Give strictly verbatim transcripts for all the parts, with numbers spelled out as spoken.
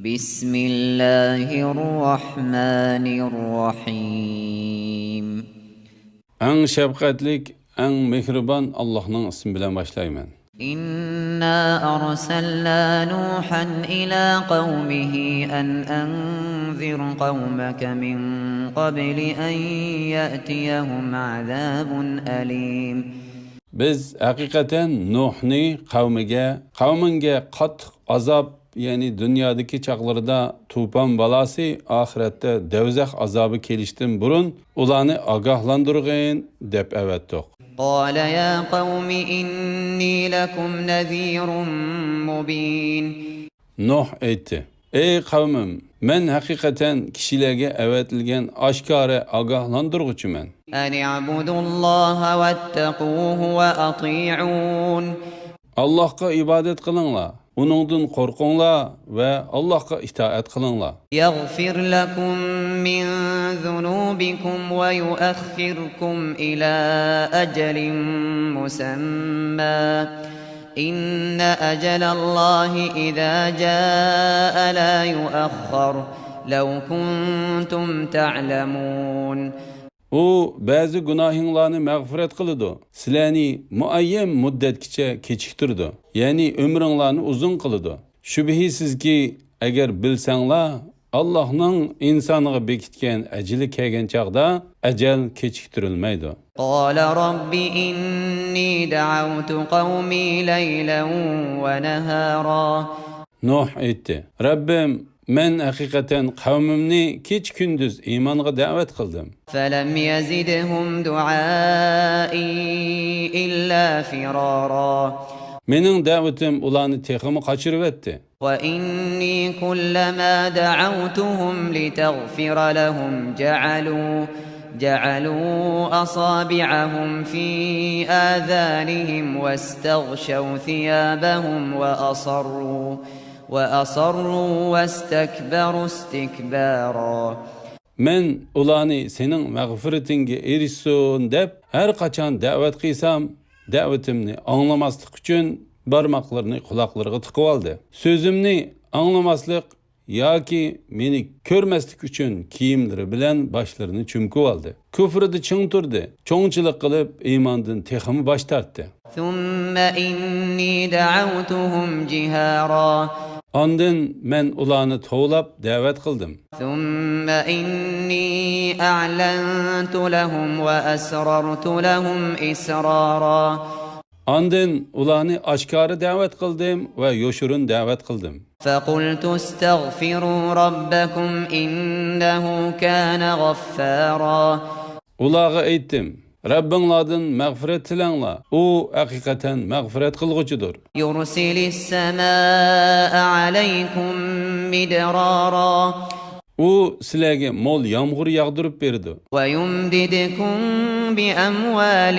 بسم الله الرحمن الرحيم. ئەڭ شەپقەتلىك، ئەڭ مېھرىبان ئاللاھنىڭ ئىسمى بىلەن باشلايمەن. إنا أرسلنا نوحا إلى قومه أن أنذر قومك من قبل أن يأتيهم عذاب أليم. بىز ھەقىقەتەن نۇھنى قەۋمىگە، قەۋمىڭگە قاتتىق ئازاب، يەنى دۇنيادىكى چاغلىرىدا توپان بالاسى، ئاخىرەتتە دەۋزەخ ئازابى كېلىشتىن بۇرۇن ئۇلارنى ئاگاھلاندۇرغىن، دەپ ئەۋەتتۇق. قال يا قوم إني لكم نذير مبين. نۇھ ئېيتتى: ئەي قەۋمىم، مەن ھەقىقەتەن كىشىلەرگە ئەۋەتىلگەن ئاشكارا ئاگاھلاندۇرغۇچىمەن. أن اعبدوا الله واتقوه وأطيعون. ئاللاھقا ئىبادەت قىلىڭلار، ئۇنىڭدىن قورقۇڭلار ۋە ئاللاھقا ئىتائەت قىلىڭلار. يغفر لكم من ذنوبكم ويؤخركم إلى أجل مسمى إن أجل الله إذا جاء لا يؤخر لو كنتم تعلمون. ئۇ بەزى گۇناھىڭلارنى مەغپىرەت قىلىدۇ، سىلەرنى مۇئەييەن مۇددەتكىچە كېچىكتۈرىدۇ، يەنى ئۆمرۈڭلارنى ئۇزۇن قىلىدۇ. شۈبھىسىزكى، ئەگەر بىلسەڭلار، ئاللاھنىڭ ئىنسانغا بېكىتكەن ئەجىلى كەلگەن چاغدا ئەجەل كېچىكتۈرۈلمەيدۇ. قال رب إني دعوت قومي ليلا ونهارا. نۇھ ئېيتتى: رەببىم، مەن ھەقىقەتەن قەۋمىمنى كېچە-كۈندۈز ئىمانغا دەۋەت قىلدىم. فلم يزدهم دعائي إلا فرارا. مېنىڭ دەۋىتىم ئۇلارنى تېخىمۇ قاچۇرۇۋەتتى. وإني كلما دعوتهم لتغفر لهم جعلوا، جعلوا أصابعهم في آذانهم واستغشوا ثيابهم وأصروا، وأصروا واستكبروا استكبارا. مەن ئۇلارنى سېنىڭ مەغپىرىتىڭگە ئېرىشسۇن دەپ ھەر قاچان دەۋەت قىلسام، دەۋىتىمنى ئاڭلىماسلىق ئۈچۈن بارماقلىرىنى قۇلاقلىرىغا تىقىۋالدى. سۆزۈمنى ئاڭلىماسلىق ياكى مېنى كۆرمەسلىك ئۈچۈن كىيىملىرى بىلەن باشلىرىنى چۈمكىۋالدى. كۇفرىدا چىڭ تۇردى. چوڭچىلىق قىلىپ ئىماندىن تېخىمۇ باش تارتتى. ثم إني دعوتهم جهارا. ئاندىن مەن ئۇلارنى توۋلاپ دەۋەت قىلدىم. ثم إني أعلنت لهم وأسررت لهم إسرارا. ئاندىن ئۇلارنى ئاشكارا دەۋەت قىلدىم ۋە يوشۇرۇن دەۋەت قىلدىم. فقلت استغفروا ربكم إنه كان غفارا. ئۇلارغا ئېيتتىم: رەببىڭلاردىن مەغپىرەت تىلەڭلار، ئۇ ھەقىقەتەن مەغپىرەت قىلغۇچىدۇر. يرسل السماء عليكم مدرارا. ئۇ سىلەرگە مول يامغۇر ياغدۇرۇپ بېرىدۇ. ويمددكم بأموال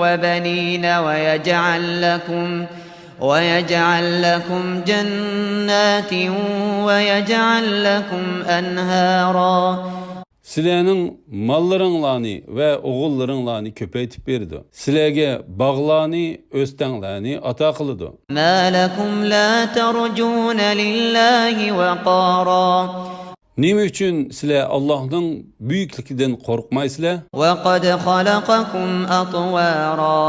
وبنين ويجعل لكم، ويجعل لكم جنات ويجعل لكم أنهارا. سىلەرنىڭ ماللىرىڭلارنى ۋە ئوغۇللىرىڭلارنى كۆپەيتىپ بېرىدۇ. سىلەرگە باغلارنى، ئۆستەڭلەرنى ئاتا قىلىدۇ. ما لكم لا ترجون لله وقارا. نېمە ئۈچۈن سىلەر ئاللاھنىڭ بۈيۈكلۈكىدىن قورقمايسىلەر؟ وقد خلقكم أطوارا.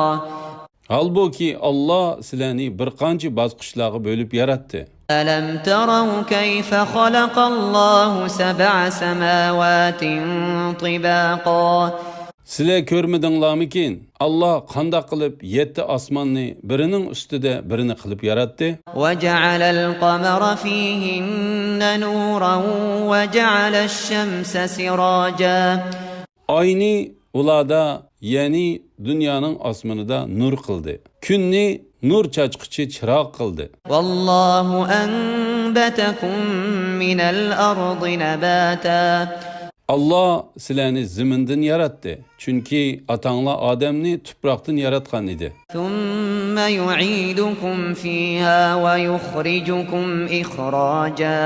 ھالبۇكى، ئاللا سىلەرنى بىر قانچە باسقۇچلارغا بۆلۈپ ياراتتى. ألم تروا كيف خلق الله سبع سماوات طباقا. سىلەر كۆرمىدىڭلارمىكىن، ئاللا قانداق قىلىپ يەتتە ئاسماننى بىرىنىڭ ئۈستىدە بىرىنى قىلىپ ياراتتى؟ وجعل القمر فيهن نورا وجعل الشمس سراجا. ئاينى ئۇلاردا، يەنى دۇنيانىڭ ئاسمىنىدا نۇر قىلدى. كۈننى نۇر چاچقۇچى چىراغ قىلدى. والله أنبتكم من الأرض نباتا. ئاللا سىلەرنى زېمىندىن ياراتتى، چۈنكى ئاتاڭلار ئادەمنى تۇپراقتىن ياراتقان ئىدى. ثم يعيدكم فيها ويخرجكم إخراجا.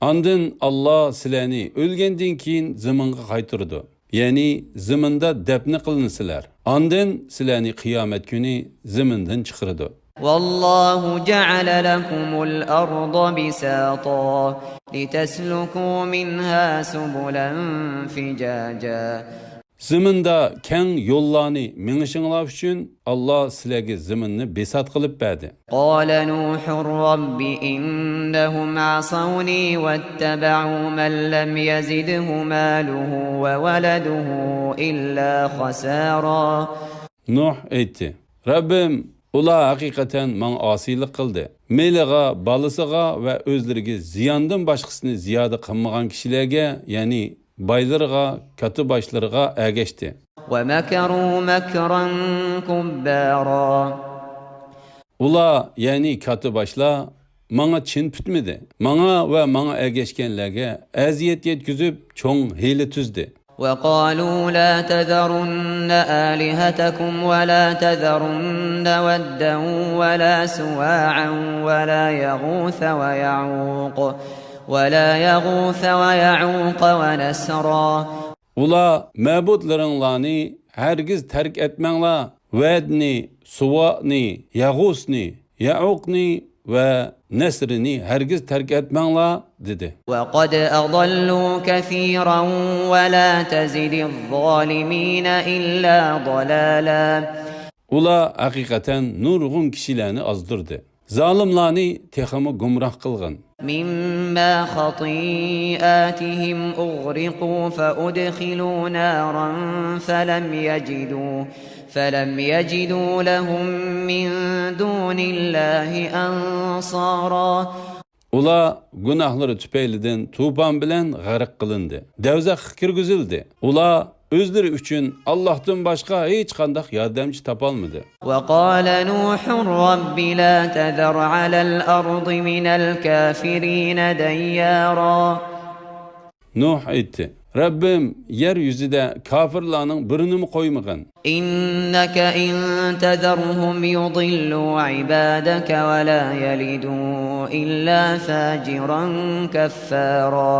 ئاندىن ئاللا سىلەرنى ئۆلگەندىن كېيىن زېمىنغا قايتۇرىدۇ، يەنى زېمىندا دەپنە قىلىنىسىلەر. ئاندىن سىلەرنى قىيامەت كۈنى زېمىندىن چىقىرىدۇ. والله جعل لكم الأرض بساطا لتسلكوا منها سبلا فجاجا. زېمىندا كەڭ يوللارنى مېڭىشىڭلار ئۈچۈن ئاللا سىلەرگە زېمىننى بىسات قىلىپ بەردى. قال نوح رب إنهم عصوني واتبعوا من لم يزده ماله وولده إلا خسارا. نۇھ ئېيتتى، رەببىم، ئۇلار ھەقىقەتەن ماڭا ئاسىيلىق قىلدى. مېلىغا، بالىسىغا ۋە ئۆزلىرىگە زىياندىن باشقىسىنى زىيادە قىلمىغان كىشىلەرگە، يەنى بايلىرىغا، كاتتىباشلىرىغا ئەگەشتى. ومكروا مكرا كبارا. ئۇلار، يەنى كاتتىباشلار، ماڭا چىن پۈتمىدى. ماڭا ۋە ماڭا ئەگەشكەنلەرگە ئەزىيەت يەتكۈزۈپ، چوڭ ھىيلە تۈزدى. وقالوا لا تذرن آلهتكم ولا تذرن ودا ولا سواعا ولا يغوث ويعوق ولا يغوث ويعوق ونسرا. ئۇلار مەبۇدلىرىڭلارنى ھەرگىز تەرك ئەتمەڭلار، ۋەدنى، سۇۋانى، يەغۇسنى، يەئۇقنى ۋە نەسرىنى ھەرگىز تەرك ئەتمەڭلار، دېدى. وقد أضلوا كثيرا ولا تزد الظالمين إلا ضلالا. ئۇلار ھەقىقەتەن نۇرغۇن كىشىلەرنى ئازدۇردى. زالىملارنى تېخىمۇ گۇمراھ قىلغىن. مما خطيئاتهم أغرقوا فأدخلوا نارا فلم يجدوا فلم يجدوا لهم من دون الله أنصارا. ئۇلار گۇناھلىرى تۈپەيلىدىن توپان بىلەن غەرق قىلىندى. دەۋزەخكە كىرگۈزۈلدى. ئۇلار ئۆزلىرى ئۈچۈن ئاللاھتىن باشقا ھېچقانداق ياردەمچى تاپالمىدى. وقال نوح رب لا تذر على الأرض من الكافرين ديارا. نۇھ ئېيتتى، رەببىم، يەر يۈزىدە كاپىرلارنىڭ بىرىنىمۇ قويمىغىن. إنك إن تذرهم يضلوا عبادك ولا يلدوا إلا فاجرا كفارا.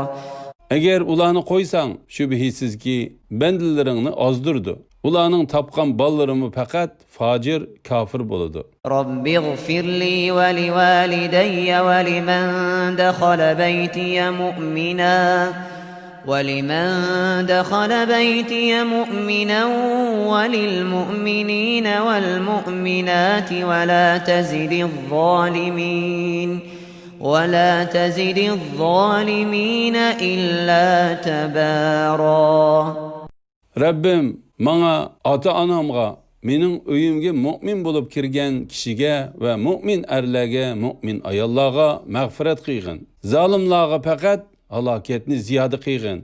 ئەگەر ئۇلارنى قويساڭ، شۈبھىسىزكى، بەندىلىرىڭنى ئازدۇرىدۇ. ئۇلارنىڭ تاپقان بالىلىرىمۇ پەقەت فاجىر، كاپىر بولىدۇ. رب اغفر لي ولوالدي ولمن دخل بيتي مؤمنا ولمن دخل بيتي مؤمنا وللمؤمنين والمؤمنات ولا تزد الظالمين ولا تزد الظالمين إلا تبارا. رەببىم، ماڭا، ئاتا-ئانامغا، مېنىڭ ئۆيۈمگە مۆمىن بولۇپ كىرگەن كىشىگە ۋە مۆمىن ئەرلەرگە، مۆمىن ئاياللارغا مەغپىرەت قىلغىن. زالىملارغا پەقەت ھالاكەتنى زىيادە قىلغىن.